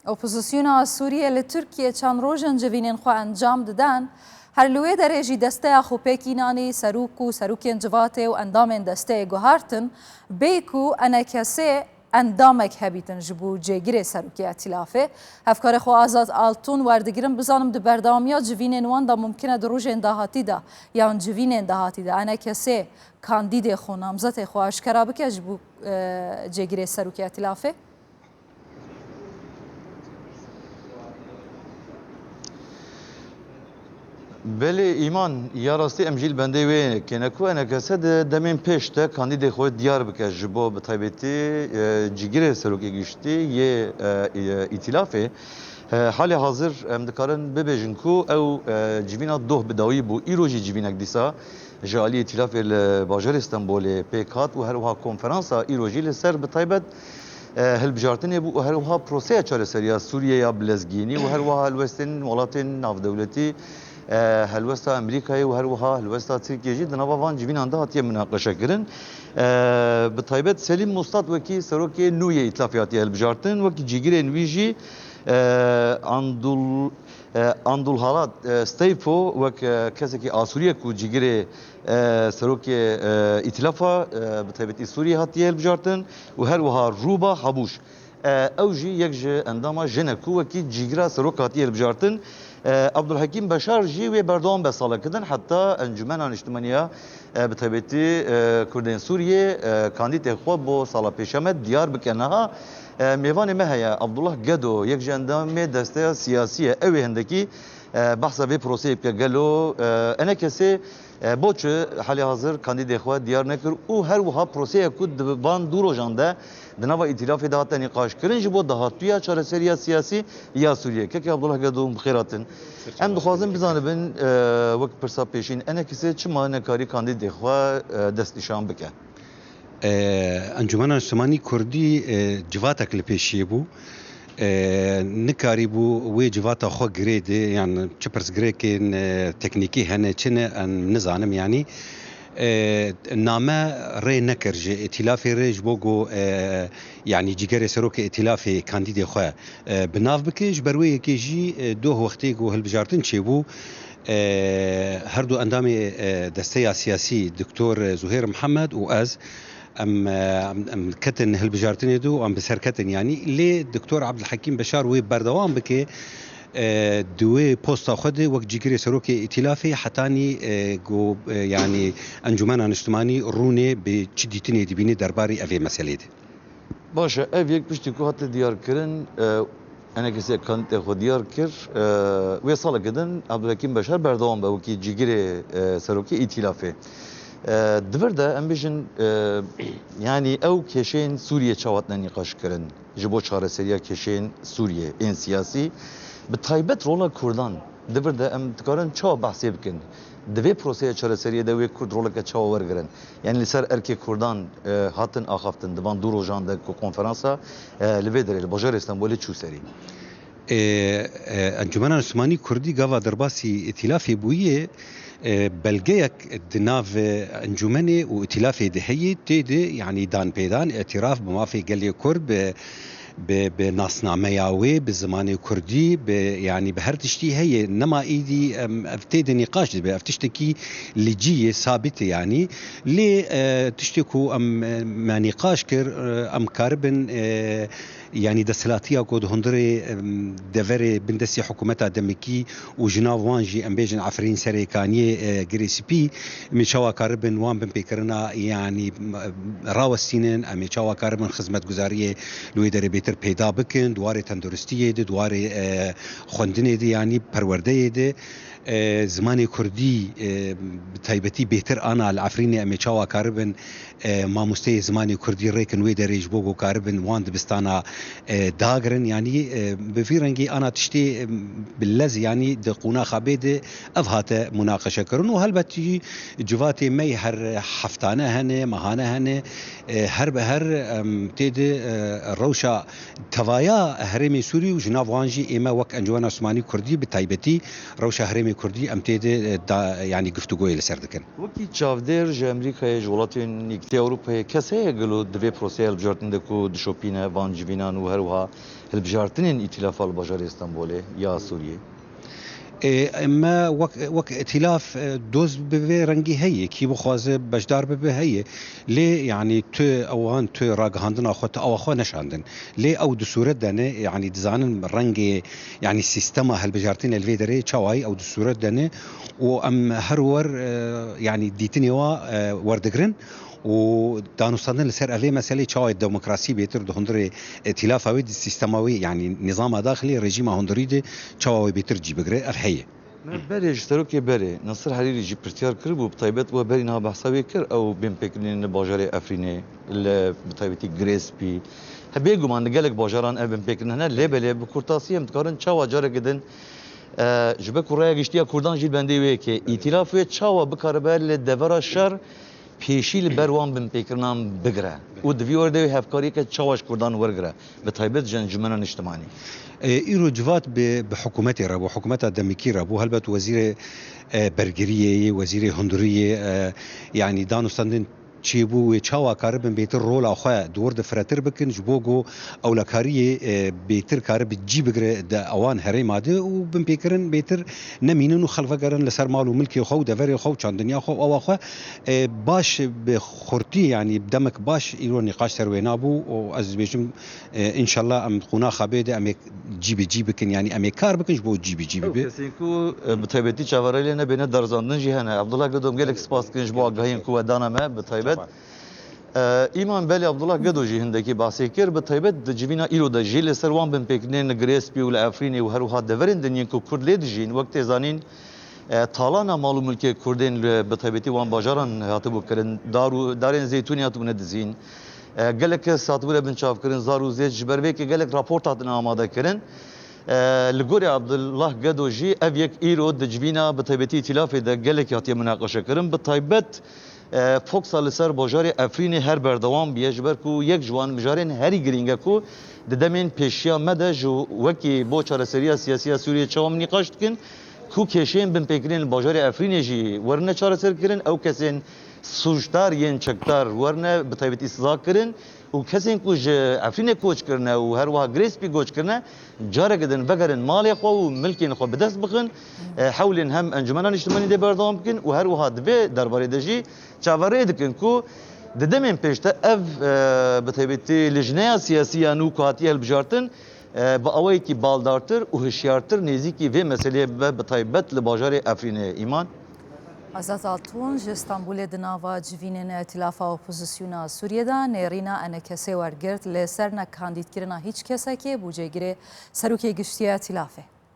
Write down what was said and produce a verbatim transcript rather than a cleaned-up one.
Opozisyona Sûriyê li Tirkiye çend roj in civînên xwe encam didin. Her li wê derê jî desteya xwepêkînanî, serok û serokên civatê û endamên desteyê guhartin, bê ku E N K S endamek hebîtin ji bo cêgirê serokê îtîlafê. Hevkarê xwe Azad Altun werdigirim, bizanim di berdewamiya civînên wan de mumkin e di rojên dahatî de yan civînên dahatî de E N K S kandîdê xwe, namzetê xwe aşkera bike ji bo, e, cêgirê serokê îtîlafê. Belê Îman, ya rastî em jî li bendê wê kêne ku E N K S di demên pêş de kandîdê xwe diyar bike ji bo bi taybetî, e, cîgirê serokê giştî yê, e, e, îtîlafê. E, halê hazir em dikarin bibêjin ku ew, e, civîna doh bi dawî bû, îro jî civînek dîsa ji alî îtîlafê li bajarê Stenbolê pêk hat û her wiha konferansa îro jî li ser bi taybet e, hilbijartinê bû û her wiha proseya çareseriya Sûriyê ya bilezgînî û her wiha helwestên welatên navdewletî, e, helwesta Amerîkayê û her wiha helwesta Tirkiyê jî di nava van civînan de hatiye munaqeşekirin. E, bi taybet Selîm Mostad wekî serokê nû yê îtîlafê hatiye hilbijartin, wekî cîgirên wî jî, e, Andul-, e, Andulhalat, e, Steyfo wek, e, kesekî Asûrî ye ku cîgirê e, serokê, e, îtîlafa, e, bi taybetî Sûriyê hatiye hilbijartin û her wiha Rûba Habûş. E, ew jî yek ji endama jin e ku wekî cîgira serok hatiye hilbijartin. E, Abdulhekîm Beşar jî wê berdewam be salekidin heta Encûmena Niştimaniya, e, bi taybetî, e, Kurdên Sûriyê, e, kandîtê xwe bo sala pêşeme diyar bike. Niha, e, mêvanê me heye, Abdullah Gedo, yek ji endamê desteya siyasî ye. Ew ê hindekî, e, behsa vê proseyê bike. Gelo, e, E N K S, e, bo çi halê hazir kandîdê xwe diyar nekir û her wiha proseya ku di van du rojan de di nava îtîlafê de hate nîqaşkirin ji bo dahatûya çareseriya siyasî ya Sûriyê? Kekê Abdullah Gedo, bi xêr hatin. Em dixwazin bizanibin, e, wek pirsa pêşîn, E N K S çima nekarî kandîdê xwe, e, destnîşan bike? E, Encûmena Niştimanî Kurdî, e, civatek li pêşiyê bû. E, nikarîbû wê civata xwe girêdê, yan çi pirsgirêkên, e, teknîkî hene, çi ne, em nizanim, yanî, e, name rê nekir ji îtîlafê rê ji bo ku, e, yanî cîgerê serokê îtîlafê kandîdê xwe, e, bi nav bike. Ji ber wê yekê jî, e, doh wextê ku hilbijartin çêbû, e, her du endamê, e, desteya siyasî, Doktor Zuhêr Mihemed û ez, em, e, em, em ketin hilbijartinê de û em bi ser ketin, yanî. Lê Doktor Abdulhekîm Beşar wê berdewam bike, e, di wê posta xwe de wek cîgirê serokê îtîlafê hetanî, e, ku, e, yanî Encûmena Niştimanî rûnê bi çi dîtinê dibîne derbarî evê meselê de. Baş e, ev yek piştî ku hate diyarkirin, e, E N K S kandîdê xwe diyar kir, e, wê saleke din Abdulhekîm Beşar berdewam be wekî cîgirê, e, serokê îtîlafê. E, di vir de em bêjin, e, yanî ew kêşeyên Sûriyê çawa hatine nîqaşkirin ji bo çareseriya kêşeyên Sûriyê ên siyasî, bi taybet rola Kurdan di vir de em dikarin çawa behsê bikin? Di vê proseya çareseriyê de wê Kurd roleke çawa wergirin? Yanî li ser erkê Kurdan, e, hatin axaftin di van du rojan de ku konferansa, e, li vê derê li bajarê Stenbolê çû serî. E, e, Encûmena Niştimanî Kurdî gava derbasî îtîlafê bûyê, e, belgeyek di nav, e, encûmenê û îtîlafê de heye, tê de, yanî danpêdan, îtîraf bi mafê gelê Kurd, bi, bi, bi nasnameya wê, bi zimanê Kurdî, bi, yanî bi her tiştî heye. Nema îdî, em, ev tê de nîqaş dibe. Ev tiştekî licî ye, sabit e yanî. Lê, e, tiştê ku em, e, me nîqaş kir, e, em karibin, e, yanî desthilatiya ku di hundirê, em, deverê bindestî hikûmeta demikî û ji nav wan jî em bêjin Efrîn Serêkaniyê, e, Girê Spî, em ê çawa karibin wan binpêkirina, yanî, em, rawestînin, em ê çawa karibin xizmetguzariyê li wê derê bêtir peyda bikin, di warê tenduristiyê de, di warê, e, xwendinê de, yanî perwerdeyê de. E, zimanê Kurdî, e, bi taybetî bêtir ana li Efrînê em ê çawa karibin, e, mamosteyê zimanê Kurdî rêkin wê derê ji bo ku karibin wan dibistana, e, dagirin. Yanî, e, bi vî rengî ana tiştê, e, bi lez, yanî di qonaxa bê de ev hate munaqeşekirin û helbet jî civatê me yê her heftane hene, mehane hene, e, her bi her, em, tê de, e, rewşa Tevaya herêmê Sûrî û ji nav wan jî ême wek Encûmena Osmanî Kurdî bi taybetî rewşa herêmê Kurdî em tê de, e, da, yanî giftûgoyê li ser dikin. Wekî çavdêr ji Amerîkayê, ji welatên Yekîtiya Ewropayê kes heye gelo di vê proseyê hilbijartin de ku dişopîne van civînan û her wiha hilbijartinên îtîlafa li bajarê Stenbolê ya Sûriyê? Ê, me wek, wek îtîlaf, e, doz bi vê rengî heye, kî bixwaze beşdar bibe heye. Lê, yanî, tu ewan, tu ragihandina xwe, tu awa xwe neşandin. Lê ew di sûret de ne, yanî, dizanin rengê, yanî, sîstema hilbijartinê li vê derê çawa ye, ew di sûret de ne. Û em her wer, e, yanî, dîtinê wa, e, werdigrin û danûstandin li ser evê meselê çawa ye demokrasî bêtir di hundirê îtîlafa wê, di sîstema wê, yanî, nîzama daxilî, rejîma hundirî de çawa wê bêtir cî bigire, ev heye. Me berê ji serokê berê Nasir Herîrî jî pirsiyar kiribû, bi taybet we berî niha behsa wê kir, ew binpêkirinên li bajarê Efrînê, li, bi taybetî Girê Spî. He, bêguman li gelek bajaran ev binpêkirin hene, lê belê bi kurtasî em dikarin çawa careke din, e, ji ber ku raya giştî ya Kurdan jî li bendê wê yekê, îtîlaf wê çawa bikaribe li devera şer pêşî li ber wan binpêkirinan bigire û di vî werdê wê hevkariyeke çawa ji Kurdan wergire, bi taybet ji Encûmena Niştimanî. E, îro civat bi, bi hikûmetê re bû, hikûmeta demikî re bû. Helbet wezîrê, e, bergiriyê yê, wezîrê hundirî yê, e, yanî danûstandin çêbû, wê çawa karibin bêtir rola xwe di wir de firehtir bikin, ji bo ku ewlekariyê, e, bêtir karibe cî bigire di ewan herêma de û binpêkirin bêtir nemînin û xelk vegerin li ser mal û milkê xwe û deverê xwe û çandiniya xwe û awa xwe, e, baş bi xurtî, yanî demek baş îro nîqaş ser wê nabû û ez dibêjim, e, înşallah em qonaxa bê de em ê cî bi cî bikin, yanî em ê kar bikin ji bo cî bi cî bibe. Ew kesên ku, e, bi taybetî çaverê lê nebêne derzandin jî hene. Abdullah Gedo, em gelek spas dikin ji bo agahiyên ku we dane me bi taybet. Tamam. E, Îman, belê, Abdullah Gedo jî hindekî behsê kir. Bi taybet di civîna îro de jî li ser wan binpêkirinên li Girê Spî û li Efrînê û her wiha deverên din yên ku Kurd lê dijîn, wek tê zanîn, e, talana mal û milkê Kurdên li, bi taybetî wan bajaran hatibû kirin, dar û, darên zeytûnê hatibûne dizîn. E, gelek kes hatibûne binçavkirin, zar û zêç, ji ber vê yekê gelek raport hatine amade kirin. E, li gorî Abdullah Gedo jî ev yek îro di civîna bi taybetî îtîlafê de gelekî hatiye munaqeşe kirin. Bi taybet, e, foksa li ser bajarê Efrînê her berdewam bûye, ji ber ku yek ji wan mijarên herî girîng e ku di demên pêşiya me de ji wekî bo çareseriya siyasî ya Sûriyê çawa em nîqaş dikin, ku kêşeyên binpêkirinên li bajarê Efrînê jî werine çareserkirin, ew kesên sûcdar yên çekdar werine bi taybetî siza kirin û kesên ku ji Efrînê koç kirine û her wiha Girê Spî koç kirine, careke din vegerin malê xwe û milkên xwe bi dest bixin. E, hewlên hem Encûmena Niştimanî dê berdewam bikin û her wiha di vê derbarê de jî çaverê dikin ku di demên pêş de ev, e, bi taybetî lijneya siyasî ya nû ku hatiye hilbijartin, e, bi awayekî baldartir û hişyartir nêzîkî vê meseleyê bibe, bi taybet li bajarê Efrînê. Îman. Azad Altun ji Stenbolê di nava civînên Îtîlafa Opozisyona Sûriyê de nêrîna enekesê wergirt li ser nekandîdkirina hîç kesekê bo cêgirê serokê giştî ya Îtîlafê.